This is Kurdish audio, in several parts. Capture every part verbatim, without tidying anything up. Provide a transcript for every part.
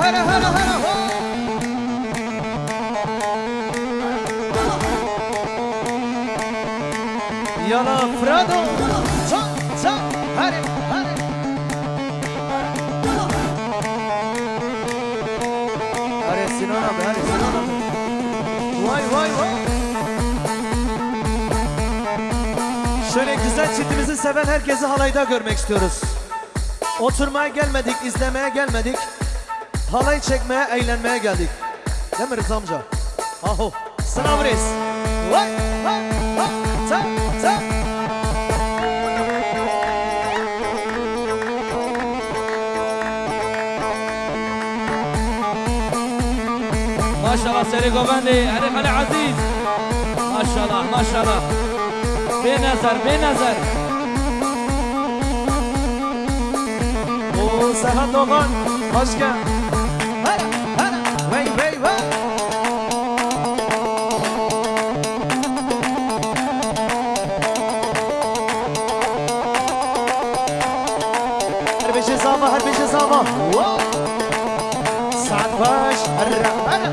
Hele, hele, hele, ho! Yala Fredo! Ça, ça, hele, hele! Hele Sinan abi, hele Sinan abi! Vay, vay, vay! Şöyle güzel çiftimizi seven herkesi halayda görmek istiyoruz. Oturmaya gelmedik, izlemeye gelmedik. Halay çekmeye, eğlenmeye geldik. Değil mi Rıza amca? Aho. Sınav reis. Vay, ha, ha, ta, ta. Maşallah, serê govendê, herê xelê ezîz. Maşallah, maşallah. Bê nezer, bê nezer. Oo, Serhat Doğan, hoş gel. Hele, hele, vey, vey, vey. Her beşe zava, her beşe zava. Wow. Saat baş, hele, hele.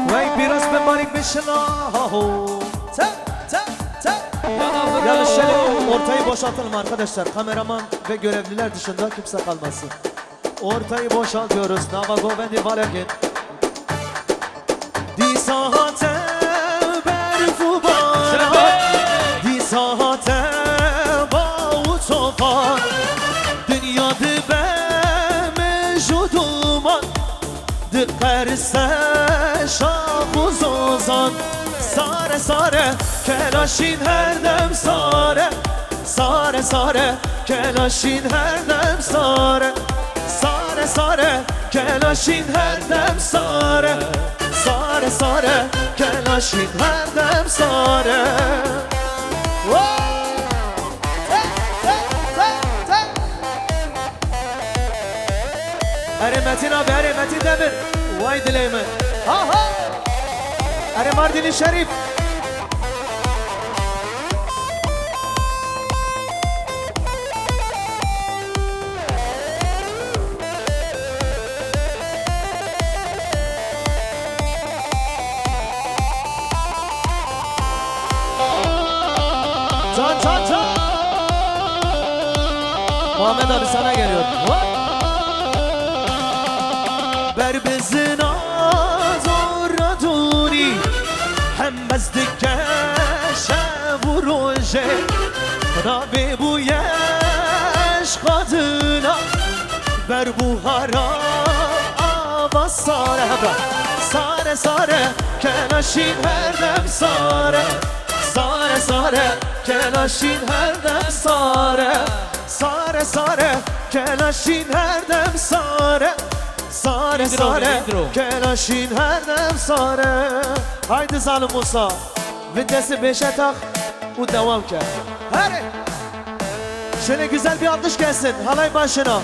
Wey pîroz be, barik be şila, ha ho. Te, te, te. Ya da şöyle ortayı boşaltalım arkadaşlar. Kameraman ve görevliler dışında kimse kalmasın. Ortayı boşaltıyoruz. Nava govendê valekin. Dîsa hate berf û baran, dîsa hate baw û tofan. Dinya dibe mij û duman, diqerse şax û zozan. Sare sare, kelaşîn her dem sare. Sare sare, kelaşîn her dem sare. Sare sare, kelaşîn her dem sare. Sare sare, kelaşîn her dem sare. Wow! Te, te, te, te. Erê Metin abi, erê Metin Demir. Vay dilê min. Ha ha. Erê Mardinî Şerîf. Can, can, can. Muhammed abi sana geliyor. Hop. Ber bizina zor radûnî, hem mez dike şev û rojê. Navê bûye eşqa dina, ber buhara ava sare. Hebra. Sare sare, kelaşîn her dem sare. Sare sare, kelaşîn her dem sare. Sare sare, kelaşîn her dem sare. Sare sare, kelaşîn her dem sare. Haydi Zalim Musa, vitesi beşe tak û devam ke. Hadi. Şöyle güzel bir alkış gelsin halay başına.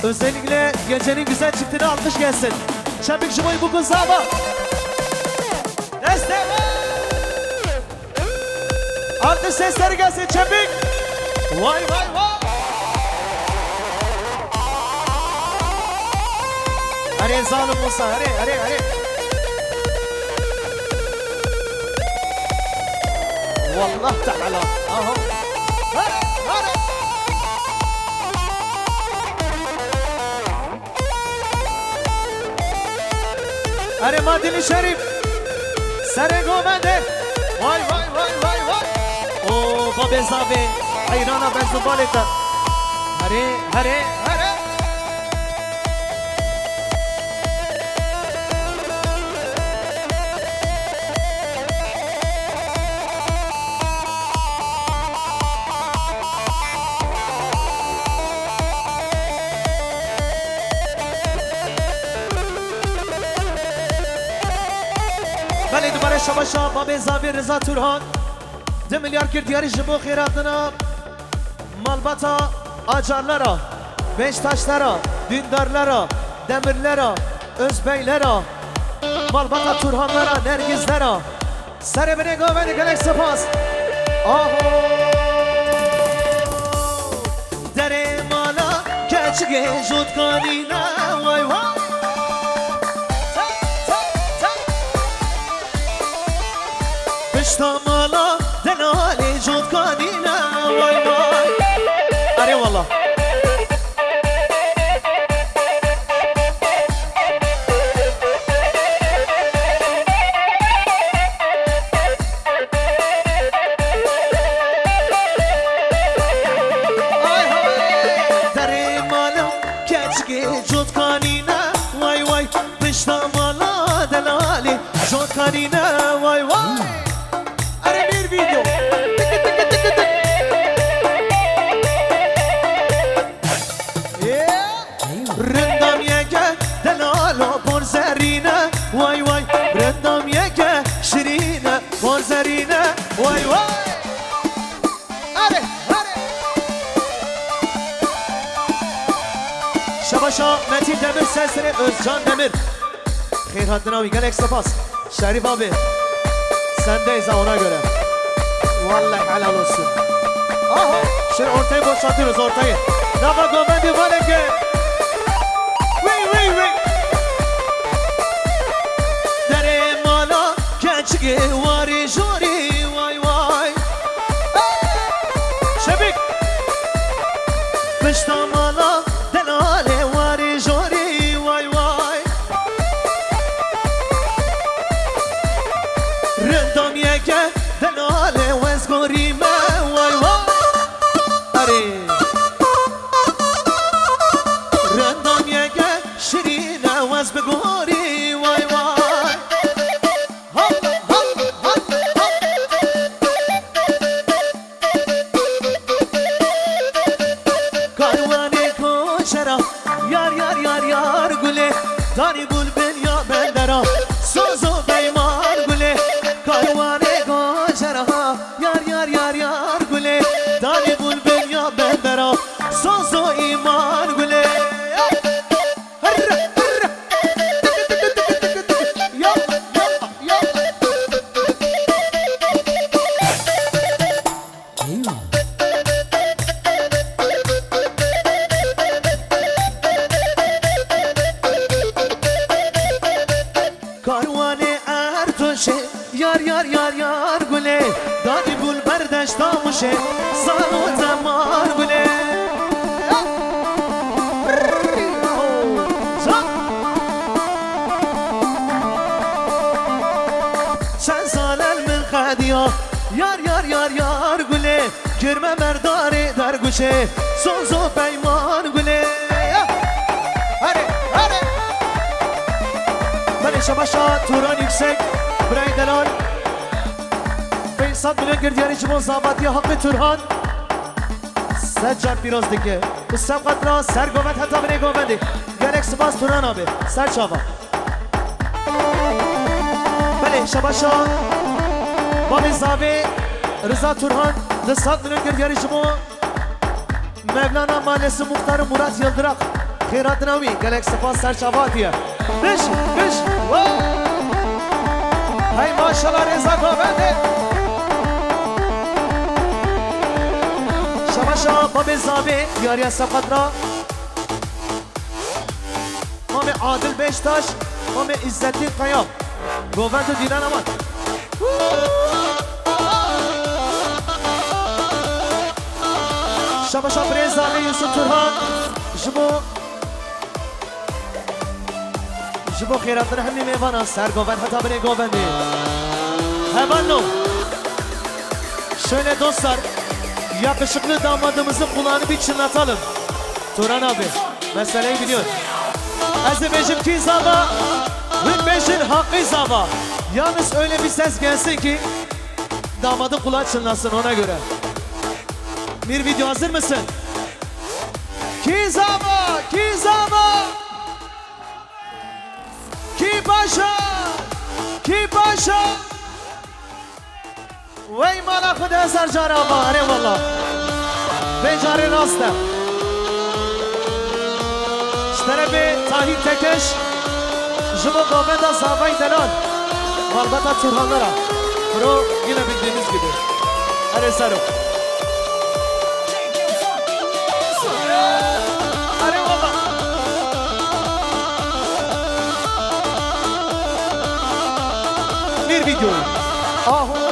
Özellikle gecenin güzel çiftine alkış gelsin. Çabuk Jumoy bugün sabah. Destek. Alkış sesleri gelsin, çabuk. Vay, vay, vay. Hadi Zalim Musa, hadi, hadi, hadi. Wallah Teala. Aha. Hadi, hadi. Erê Mardinî Şerîf. Serê govendê. Vay, vay, vay, vay, vay. O babê zavê. Heyrana berz û balê te. Herê, herê, herê. Belê dubare şabaşa babê zavê Riza Turhan. Milyar kir diyarî ji bo xêratina malbata Acarlara, Beştaşlara, Dündarlara, Demirlera, Özbeylera, malbata Turhanlara, Nergizlera. Serê binê govendê gelek spas. Aho! Derê mala keçikê jotkanîne, way way. Pişta mala delalê jotkanîne, way way. Erê wala. Ay hay! Derê mala keçikê jotkanîne, way way. Pişta mala delalê jotkanîne, way way. Erê bir video. Tika, tika, tika, tika. Yeah. Rindam yeke delalo porzerîne, way way. Rindam yeke şirîne porzerîne, way way. Hadi, hadi. Şabaşa Metin Demir, Sesleri Özcan Demir. Xêr hatina wî, gelek spas. Şerîf abi, sendeyiz ha, ona göre. Vallahi helal olsun. Aha, şimdi ortayı boşaltıyoruz, ortayı. Nava govendê valeke. Wî, wî, wî. Derê mala keçikê warî jorî, way, way. Şevik. Pişta mala delalê warî jorî, way, way. Rindam yeke delalê wez gorî me, way, way. Erê. Rindam yeke şirîne wez bigorî, way, way. Hop, hop, hop, hop. Karwanê koçera, yar, yar, yar, yar gulê, danî bûn bin ya bendera, soz û peyman gulê. Karwanê koçera, yar, yar, yar, yar gulê, danî bûn bin ya bendera, soz û îman gulê. Hırr, hırr. Yalla, yalla, yalla. Karwanê Ertoşê, yar, yar, yar, yar gulê, dadî bûn berdeş damuşê, zano temar gulê. Çend sal el min xediya, yar, yar, yar, yar gulê. Girme merdarê derguşê, soz û peyman gulê. Hadi, hadi. Belê şabaşa Turan Yüksek, birayê delal. Pênc sed milyon kir diyarî ji bo zavatiya Hakkı Turhan. Ser can pîroz dike. Bi seqet ra ser govend heta binê govendê. Gelek spas Turan abi. Ser çava. Belê, şabaşa. Babê zavê Rıza Turhan, di sed milyon kir diyarî ji bo Mevlana Mahallesi Muhtarı Murat Yıldırak. Xêratina wî, gelek spas ser çava diye. Biş, biş, wow. Hey maşallah Reza Govende. Şabaşa babê zavê diyariya seqet ra. Mamê Adil Beştaş, Mamê İzzettin Kaya. Govend û dîlana wan. Şabaşa birêz Adil Yusuf Turhan. Ji bo, ji bo xêratina hemî mêvanan ser govend heta binê govendê. Hevalno. Şöyle dostlar, yakışıklı damadımızın kulağını bir çınlatalım. Turan abi, meseleyi biliyor. Ez ê bêjim kî zava, hûn bêjin Hakkı zava. Yalnız öyle bir ses gelsin ki damadın kulağı çınlasın, ona göre. Bir video hazır mısın? Kî zava, kî zava. Kî paşa, kî paşa. Wey mala xwe de ser cara va, erê wala. Vê carê rast e. Ji terefê Tahî Tekeş, ji bo govenda Zavay Delal, malbata Turhanlara. Bro, yine bildiğiniz gibi. Erê sero. Erê wala. Bir video. Aho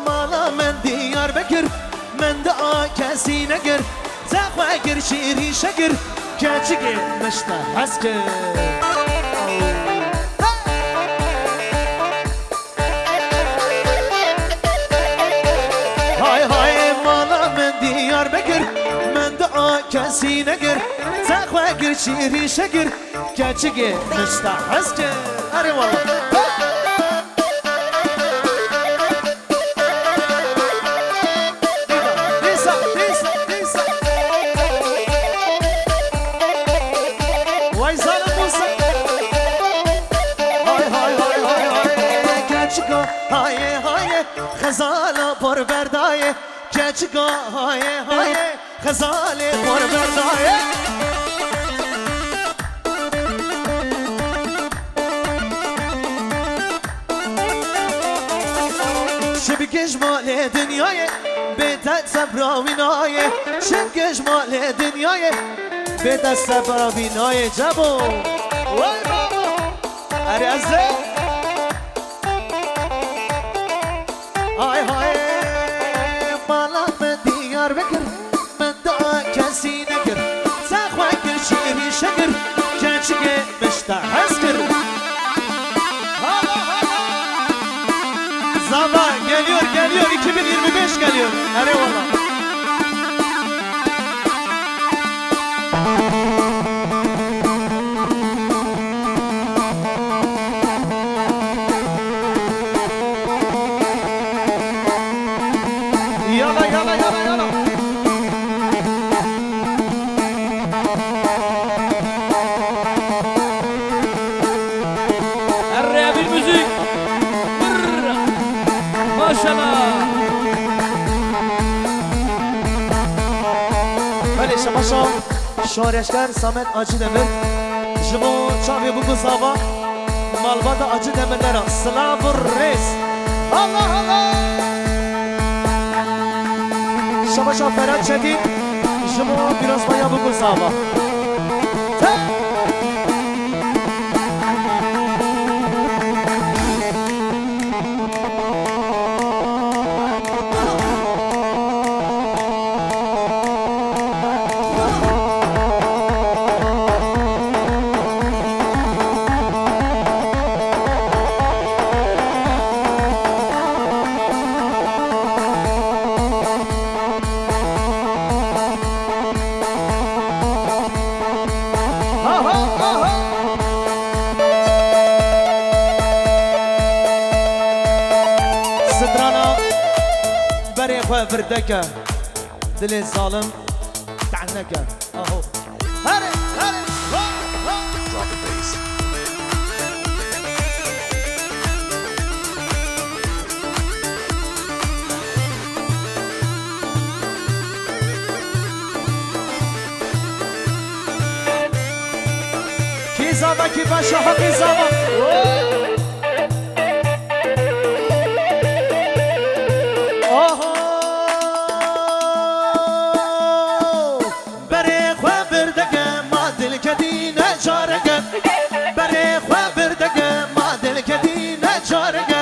mala min Diyarbekir, min da kesî nekir. Te xwe kir şîrî şekir, keçikê mişte hez kir. Hay hay mala min Diyarbekir, min da kesî nekir. Te xwe kir şîrî şekir, keçikê mişte hez kir. Erê wala. Dîsa, dîsa, dîsa. Vay zalim Musa. Hay, hay, hay, hay, hay. Keçika, haye, haye. Xezala por verdaye. Keçika, haye, haye. Xezalê por verdaye. Şibkej malê dinyayê, bê te sebra wî nayê. Şibkej malê dinyayê, bê te sebra wî nayê. Cebo. Vay baba. Erê ez ê. Hay hay, mala min Diyarbekir, min da kesî nekir. Te xwe kir şîrî şekir, keçikê mişte hez kir. Hala, hala. Zava geliyor, geliyor, iki bin yirmi beş geliyor. Erê wala. Yala, yala, yala, yala. Erre bir müzik. Brrr. Maşallah. Belê şemaşa şareşger Samet Acıdemir. Ji bo çavê bû ku zava malbata Acıdemirlera. Silav û rêz. Allah Allah. Şemaşa Ferhat Çetin. Ji bo pîrozbaya bû ku zava. Te- Strana berê xwe virdeke, dilê zalim tehneke. Aho. Here, here, ra, ra. Drop the bass. Kî zava, kî baş e, heqî zava. Oho! Berê xwe virdeke, ma dilketî ne careke. Berê xwe virdeke, ma dilketî ne careke.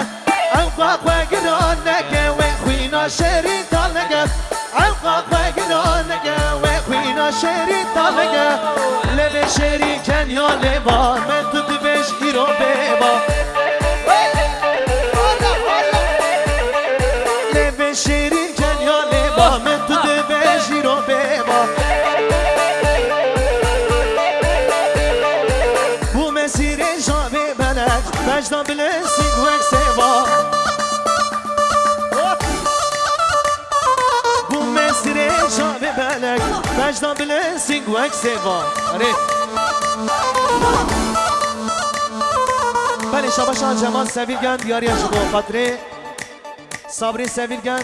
Ewqa xwe giran neke, wê xwîna şêrî tal neke. Ewqa xwe giran neke, wê xwîna şêrî tal neke. Lê vê şêrî kenya lê va, me tu dibêj îro bê va. Lê vê şêrî kenya lê va, me tu dibêj îro bê va. Bû me sîrê javê belek, bejna bilê sîng wek sêva. Bû me sîrê javê belek, bejna bilê sîng wek sêva. Erê. Belê şabaşa Cemal Sevilgen diyariya ji bo xatirê Sabrî Sevilgen,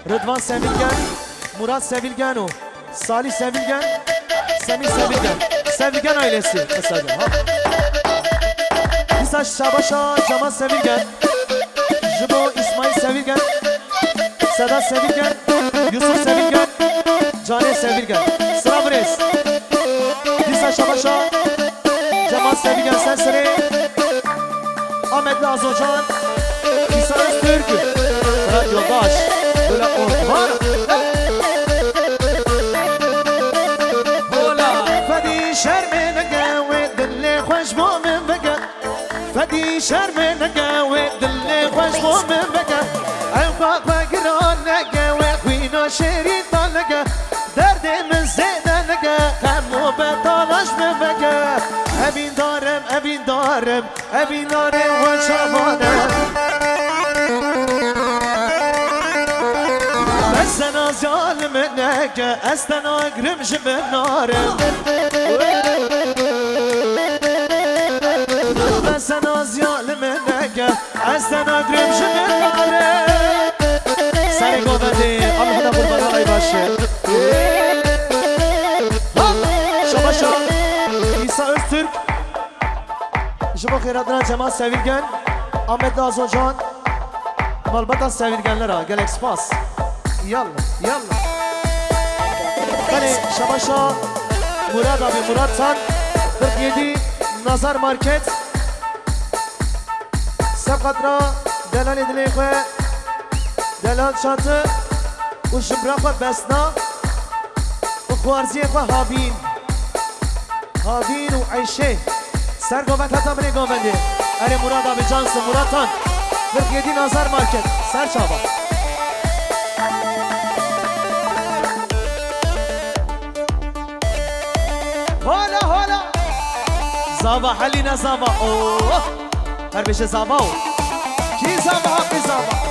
Rıdvan Sevilgen, Murat Sevilgen û Salih Sevilgen, Semî Sevilgen. Sevilgen ailesi kısaca, ha. Dîsa şabaşa Cemal Sevilgen, ji bo İsmail Sevilgen, Sedat Sevilgen, Yusuf Sevilgen, Canê Sevilgen. Sira birêz. Dîsa şabaşa Cemal Sevilgen ser serê. Ahmet Lazocan, İsa Öztürk, Fırat Yoldaş, Bülent Ortman. Hola. Fedî şermê neke wê dilê xweş bo min bike. Fedî şermê neke wê dilê xweş bo min bike. Ew xwe xwe giran neke wê xwîna şêrîn ta neke. Derdê min zêde neke, qemo betalaş min veke. Evîndarim, evîndarim, evîndarê we çavan e. Bes te naziya li min neke, ez te nagrim ji min narim. Bes te naziya li min neke, ez te nagrim ji min narim. Serê govendê, Allah da qurbana ay başı. Ha, şabaşa. İsa Öztürk. Ji bo xêratina Cemal Sevilgen, Ahmet Lazocan, malbata Sevilgenlere gelek spas. Yalla, yalla. Belê, şabaşa Murat abi, Murat Tan, kırk yedi, Nazar Market. Sebqatra delalê dilê xwe, delal Çatı û ji bira xwe Besna û xwarziyê xwe Havîn. Havîn û Eyşê. Ser govend heta binê govendê. Erê Murad abi cansın, Murad Tan. Kırk yedi Nazar Market. Ser çava. Hola, hola. Zava, Helîna Zava. Oh. Her beşe Zava o. Kî Zava, haqî Zava.